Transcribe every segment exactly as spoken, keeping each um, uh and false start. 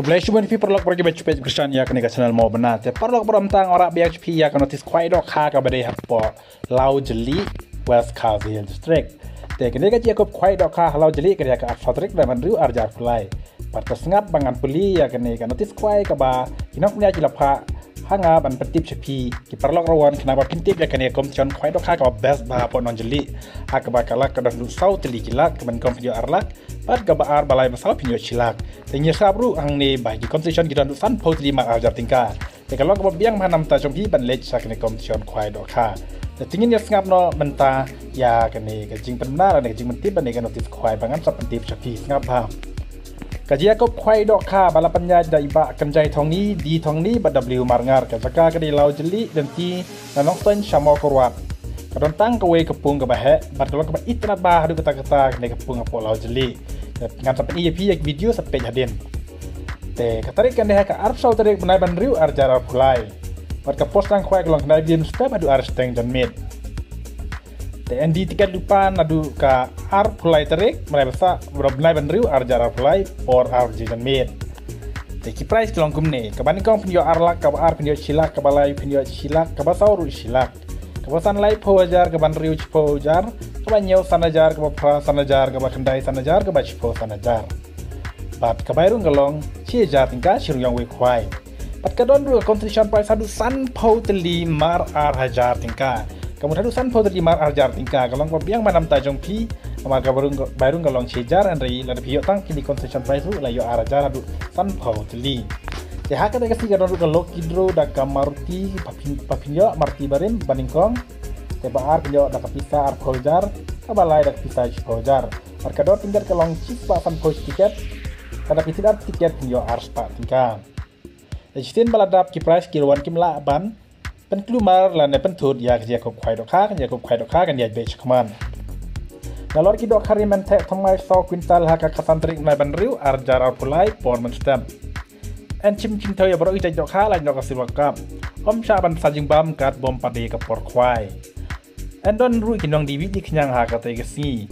Khublei shibun ïa phi paralok baroh kiba ju peit kyrshan ïa kane ka channel Mo Bnai. Te paralok baroh, mynta ngan wanrah biang sha phi ïa ka notice khwai dohkha kaba dei hapoh Lawjylli, West Khasi Hills District. Te kane ka jingïakup khwai dohkha ha Lawjylli ka dei ha ka arphew saw tarik bnai ba hynriew arhajar arphew lai. Bad to sngap ba ngan pule ïa kane ka notice khwai kaba ki nongpynïaid ki la phah ha nga ban pyntip sha phi ki paralok baroh, khnang ba phin tip ïa kane ka competition khwai dohkha kaba best bha hapoh Nongjylli, ha kaba ka lak ka don haduh saw tylli ki lak, kaba nyngkong phin ïoh ar lak, bad kaba ar, ba lai, ba saw phin ïoh shi lak. Te ngin ïa sngap ruh hangne ba ki consolation ki don haduh sanphew tylli mar arhajar tyngka. Te ka long kaba biang bha na ka bynta jong phi ban leit sha kane ka competition khwai dohkha. Te ngin ïa sngap noh mynta ïa kane ka jingpynbna lane ka jingpyntip lane ka notice khwai ba ngan sa pyntip sha phi, sngap bha. Ka jingïakup khwai dohkha ba la pynïaid da i Bah Kynjai Thongni, D Thongni bad W Marngar. Ka jaka ka dei Lawjylli, lynti na Nongstoiñ sha Mawkyrwat. Ka don tang kawei ka pung kaba heh bad ka long kaba itynnad bha haduh katta katta kane ka pung hapoh Lawjylli. Ngan sa pyni ïa phi ïa ka video sa peit hadien. Te ka tarik kan dei ha ka arphew saw tarik bnai ba hynriew arhajar arphew lai. Bad ka por sdang khwai ka long khyndai baje mynstep haduh ar shiteng janmiet. Te yn die tiket lypa naduh ka arphew lai tarik bnai ba sa, bnai ba hynriew arhajar arphew lai, por ar baje janmiet. Te ki prize ki long kumne: kaba nyngkong phin ïoh ar lak, kaba ar phin ïoh shi lak, kaba lai phin ïoh shi lak, kaba saw ruh shi lak, kaba san laiphew hajar, kaba hynriew shiphew hajar, kaba hynñiew san hajar, kaba phra san hajar, kaba khyndai san hajar, kaba shiphew san hajar. Bad ka bai rung ka long shi hajar tyngka shi ryngwiang wei khwai. Bad ka don ruh ka consolation prize haduh sanphew tylli mar arhajar tyngka. Ka mut haduh sanphew tylli mar arhajar tyngka, ka long kaba biang bha na ka bynta jong phi. Namar ka bai rung, bai rung ka long shi hajar, hynrei lada phi ïoh tang kine consolation prize ruh la ïoh arhajar haduh sanphew tylli. Te ha kata ka sngi ka don ruh ka lucky draw da ka Maruti, ba phin, ba phin ïoh Maruti barim, ba nyngkong. Te ba ar phin ïoh da ka pisa arphew hajar, kaba lai da ka pisa shiphew hajar. Bad ka dor tiket ka long shispah sanphew tiket. Lada phi thied ar tiket phin ïoh arspah tyngka. Te shisien ba la dap ki prize, ki rangwan kim lah ban pynkulmar lane pynthut ïa ka jingïakup khwai dohkha, ka jingïakup khwai dohkha kan ïaid beit shakhmat. Nalor ki dohkha rim yn theh thymmai saw kwintal ha ka khatsan tarik bnai ba hynriew arhajar arphew lai, por mynstep. Yn shim shyntur ïa baroh ki jait dohkha lait noh ka Silver Cup. Ym shah ban sa jingbam katba ym pat dei ka por khwai. Yn don ruh ki nongdie wih die khñiang ha kata ka sngi.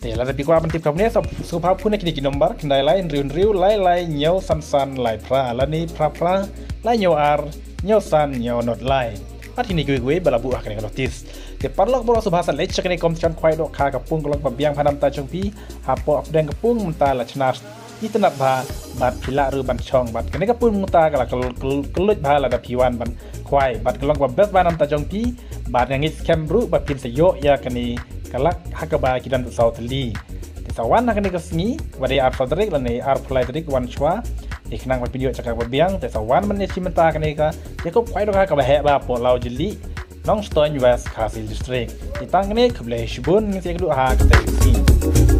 Te lada phi kwah ban tip kumne, sngewbha phone ïa kine ki number: khyndai lai hynriew hynriew lai lai hynñiew san san lai phra lane phra phra lai hynñiew ar hynñiew san hynñiew nod lai. Bad kine kiwei kiwei ba la buh ha kane ka notice. Te paralok baroh, sngewbha sa leit sha kane ka competition khwai dohkha, ka pung ka long kaba biang bha na ka bynta jong phi. Hapoh hapdeng ka pung mynta la shna itynnad bha bad phi lah ruh ban shong. Bad kane ka pung mynta ka la kyl-, kyl-, kylluid bha lada phi wan ban khwai. Bad ka long kaba best bha na ka bynta jong phi. Bad nga ngeit skhem ruh ba phin sa ïoh ïa kane ka lak ha kaba ki don haduh saw tylli. Te sa wan ha kane ka sngi kaba dei arphew saw tarik lane arphew lai tarik, wan shuwa. Te khnang ba phin ïoh jaka kaba biang. Te sa wan mynne shi mynta ha kane ka jingïakup khwai dohkha kaba heh bha hapoh Lawjylli, Nongstoiñ, West Khasi Hills District. Te tang kane, khublei shibun, ngin sa ïakynduh ha kata ka sngi.